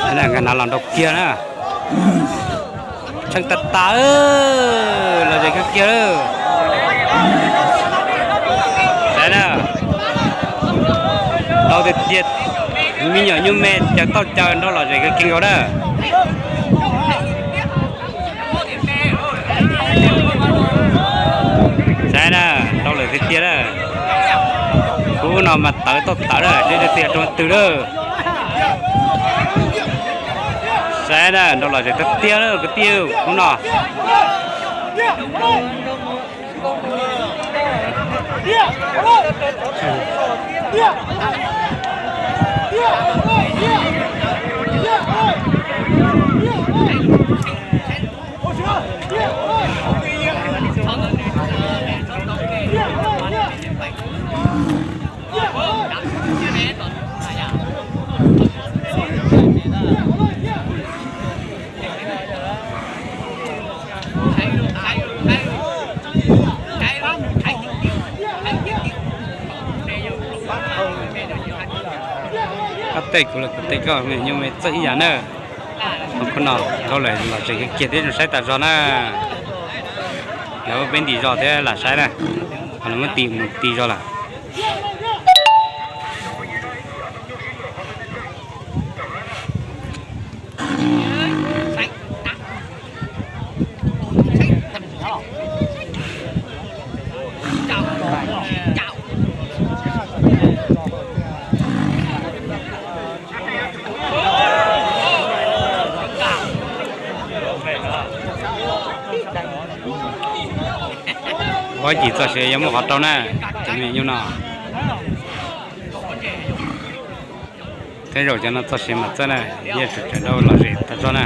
Nkag hnav los nrau kiag na. Tsheej tag tag, los zes kiag kiag lawm. Saib na, ntau tiag tiag, me nyuam nyuj me caws tauj caws nrau los zes kiag kiag nkaus na. Saib na, nrau lawm tiag tiag na. Khub no mas tawv tauj tawv na, seb tiag rau twg lawm. Saib na, nrau los zes tiag tiag na kwv tij, khub no. Koj tej kuv los kuv tej koj, me nyuam nyuj me txawj ib yam na. Khub no nrau lawm los zes kiag kiag thiab, zoo saib tas zog na. Lawv peb ntim zog thiab lam saib na. Ho lawv muab tis mus tis zog lawm. Ua cas txoj sia yuav muaj qhov rau na, cov me nyuam no. Tej zaum cov no txoj sia mas txawj na, yeej tseem tseem nrau los zes tag zog na.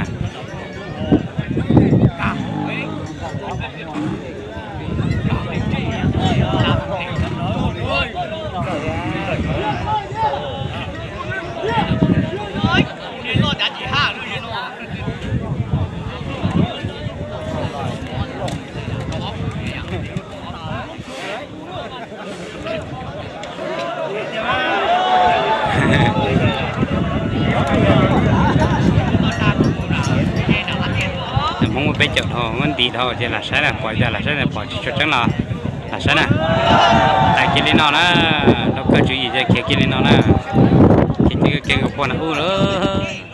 Hmoob muaj peb caug dhau, muab ntim dhau ces lam saib na, pom cas lam saib na, pom tsis tshua tseeb los lam saib na. Tais kiag li no na, rau kawg tswv yim ces khiav kiag li no na. Khiav kiag kiag puag nram ub lawm.